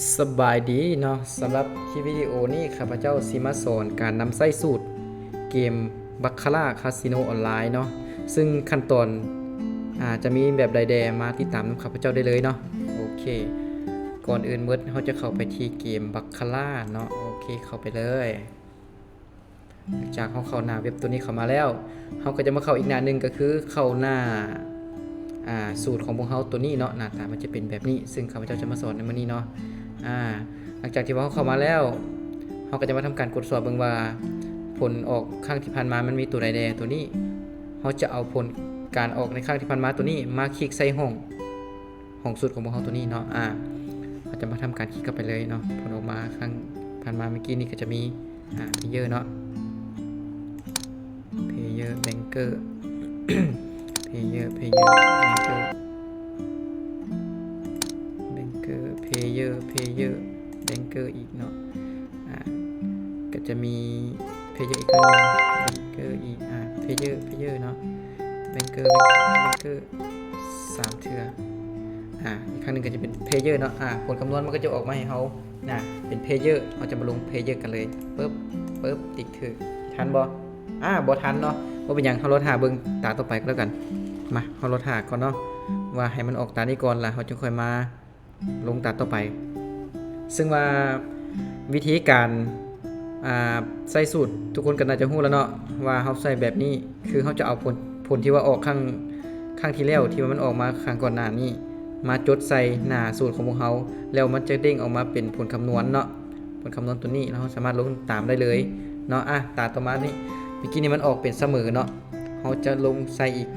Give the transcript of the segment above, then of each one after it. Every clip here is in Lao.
ສະບາຍດີເນາະ, ສຳລັບຄລິບວິດີໂອນີ້ ຂ້າພະເຈົ້າຊິມາສອນການນຳໃຊ້ສູດເກມບາຄາຣາຄາຊີໂນອອນລາຍເນາະ, ຊຶ່ງຂັ້ນຕອນ ອາ ຈະມີແບບໃດແດ່ ມາຕິດຕາມນຳຂ້າພະເຈົ້າໄດ້ເລີຍເນາະ. ໂອເຄ ກ່ອນອື່ນໝົດ ເຮົາຈະເຂົ້າໄປທີ່ເກມບາຄາຣາເນາະ. ໂອເຄ ເຂົ້າໄປເລີຍ. ຫຼັງຈາກເຮົາເຂົ້າໜ້າເວັບຕົວນີ້ເຂົ້າມາແລ້ວ, ເຮົາກໍຈະມາເຂົ້າອີກໜ້າໜຶ່ງ ກໍຄືເຂົ້າໜ້າ ອາ ສູດຂອງພວກເຮົາຕົວນີ້ເນາະ. ໜ້າຕາມັນຈະເປັນແບບນີ້, ຊຶ່ງຂ້າພະເຈົ້າຈະມາສອນໃນມື້ນີ້ເນາະ. ອາ ຫຼັງຈາກທີ່ວ່າເຮົາເຂົ້າມາແລ້ວ, ເຮົາກໍຈະມາທຳການກວດສອບເບິ່ງວ່າ ຜົນອອກຄັ້ງທີ່ຜ່ານມາມັນມີຕົວໃດແດ່. ຕົວນີ້ ເຮົາຈະເອົາຜົນການອອກໃນຄັ້ງທີ່ຜ່ານມາຕົວນີ້ ມາຄລິກໃສ່ຫ້ອງ ຂອງສູດຂອງພວກເຮົາຕົວນີ້ເນາະ. ອາ ເຮົາຈະມາທຳການຄລິກເຂົ້າໄປເລີຍເນາະ. ຜົນອອກມາຄັ້ງຜ່ານມາເມື່ອກີ້ນີ້ກໍຈະມີ ອາ ເພເຢີເນາະ, ເພເຢີ ແບງເກີ ເພເຢີ ເພເຢີ ແບງເກີ ແບງເກີ ເພເຢີ ເພເຢີ ແບງເກີອີກເນາະ. ອາ ກໍຈະມີເພເຢີອີກຄັ້ງໜຶ່ງ ແບງເກີອີກ ອາ ເພເຢີ ເພເຢີເນາະ ແບງເກີ ແບງເກີ ສາມເທື່ອ. ອາ ອີກຄັ້ງໜຶ່ງກໍຈະເປັນເພເຢີເນາະ. ອາ ຜົນຄຳນວນມັນກໍຈະອອກມາໃຫ້ເຮົານະ ເປັນເພເຢີ. ເຮົາຈະມາລົງເພເຢີກັນເລີຍ. ປຶບ ປຶບ ຕິກຖືກ. ທັນບໍ່? ອາ ບໍ່ທັນເນາະ, ບໍ່ເປັນຫຍັງ, ເຮົາລໍຖ້າເບິ່ງຕາຕໍ່ໄປກໍແລ້ວກັນ. ມາ ເຮົາລໍຖ້າກ່ອນເນາະ ວ່າໃຫ້ມັນອອກຕານີ້ກ່ອນ ລະເຮົາຈຶ່ງຄ່ອຍມາ ລົງຕາຕໍ່ໄປ. ຊຶ່ງວ່າວິທີການ ອາ ໃຊ້ສູດ ທຸກຄົນກໍໜ້າຈະຮູ້ແລ້ວເນາະ ວ່າເຮົາໃຊ້ແບບນີ້ ຄືເຮົາຈະເອົາຜົນ ຜົນທີ່ວ່າອອກຄັ້ງ ຄັ້ງທີ່ແລ້ວ ທີ່ວ່າມັນອອກມາຄັ້ງກ່ອນໜ້ານີ້ ມາຈົດໃສ່ໜ້າສູດຂອງພວກເຮົາ ແລ້ວມັນຈະເດ້ງອອກມາເປັນຜົນຄຳນວນເນາະ, ຜົນຄຳນວນຕົວນີ້ ແລ້ວເຮົາສາມາດລົງຕາມໄດ້ເລີຍເນາະ. ອາ ຕາຕໍ່ມານີ້ ເມື່ອກີ້ນີ້ມັນອອກເປັນສະເໝີເນາະ. ເຮົາຈະລົງໃສ່ອີກ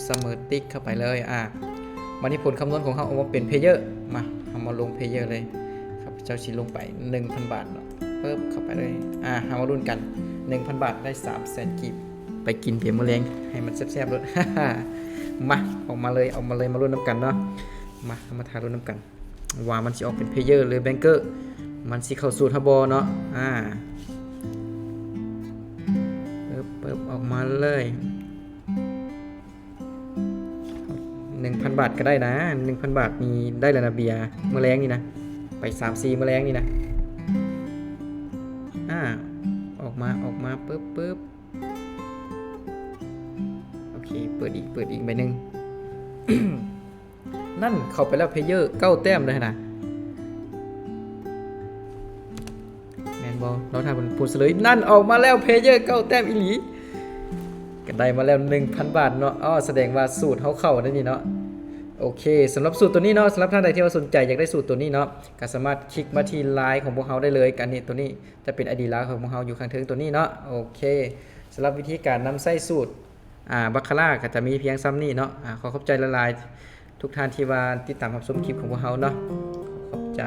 ສະເໝີ ຕິກເຂົ້າໄປເລີຍ. ອາ ບາດນີ້ຜົນຄຳນວນຂອງເຮົາອອກມາເປັນເພເຢີ. ມາ ເຮົາມາລົງເພເຢີເລີຍ. ຂ້າພະເຈົ້າຊິລົງໄປໜຶ່ງພັນບາດເນາະ. ປຶບ ເຂົ້າໄປເລີຍ. ອາ ເຮົາມາລຸ້ນກັນ ໜຶ່ງພັນບາດໄດ້ສາມແສນກີບ. ໄປກິນເບຍມື້ແລງໃຫ້ມັນແຊບໆໂລດ. ມາ ອອກມາເລີຍ ອອກມາເລີຍ ມາລຸ້ນນຳກັນເນາະ. ມາ ເຮົາມາຖ້າລຸ້ນນຳກັນ ວ່າມັນຊິອອກເປັນເພເຢີ ຫຼື ແບງເກີ ມັນຊິເຂົ້າສູດເຮົາບໍ່ເນາະ. ອາ ເປີບ ເປີບ ອອກມາເລີຍ. ໜຶ່ງພັນບາດກໍໄດ້ນະ, ໜຶ່ງພັນບາດນີ້ໄດ້ແລ້ວນະ ເບຍມື້ແລງນີ້ນະ, ໄປສາມສີ່ມື້ແລງນີ້ນະ. ອາ ອອກມາ ອອກມາ ປຶບ ປຶບ. ໂອເຄ ເປີດອີກ ເປີດອີກໃບໜຶ່ງ. ນັ້ນ ເຂົ້າໄປແລ້ວ ເພເຢີເກົ້າແຕ້ມເລີຍຫັ້ນນະ. ແມ່ນບໍ່? ລໍຖ້າເບິ່ງຜົນສະເຫຼີຍ. ນັ້ນ ອອກມາແລ້ວ ເພເຢີເກົ້າແຕ້ມອີ່ຫຼີ. ກໍໄດ້ມາແລ້ວໜຶ່ງພັນບາດເນາະ. ອໍ ສະແດງວ່າສູດເຮົາເຂົ້າໄດ້ນີ້ເນາະ. ໂອເຄ ສຳລັບສູດຕົວນີ້ເນາະ, ສຳລັບທ່ານໃດທີ່ວ່າສົນໃຈຢາກໄດ້ສູດຕົວນີ້ເນາະ, ກໍສາມາດຄລິກມາທີ່ LINE ຂອງພວກເຮົາໄດ້ເລີຍ. ອັນນີ້ ຕົວນີ້ຈະເປັນ ໄອດີ LINE ຂອງພວກເຮົາຢູ່ຂ້າງເທິງຕົວນີ້ເນາະ. ໂອເຄ ສຳລັບວິທີການນຳໃຊ້ສູດ ອາ ບາຄາຣາກໍຈະມີພຽງສ່ຳນີ້ເນາະ. ອາ ຂໍຂອບໃຈຫຼາຍໆ ທຸກທ່ານທີ່ວ່າຕິດຕາມຮັບຊົມຄລິບຂອງພວກເຮົາເນາະ. ຂອບໃຈ.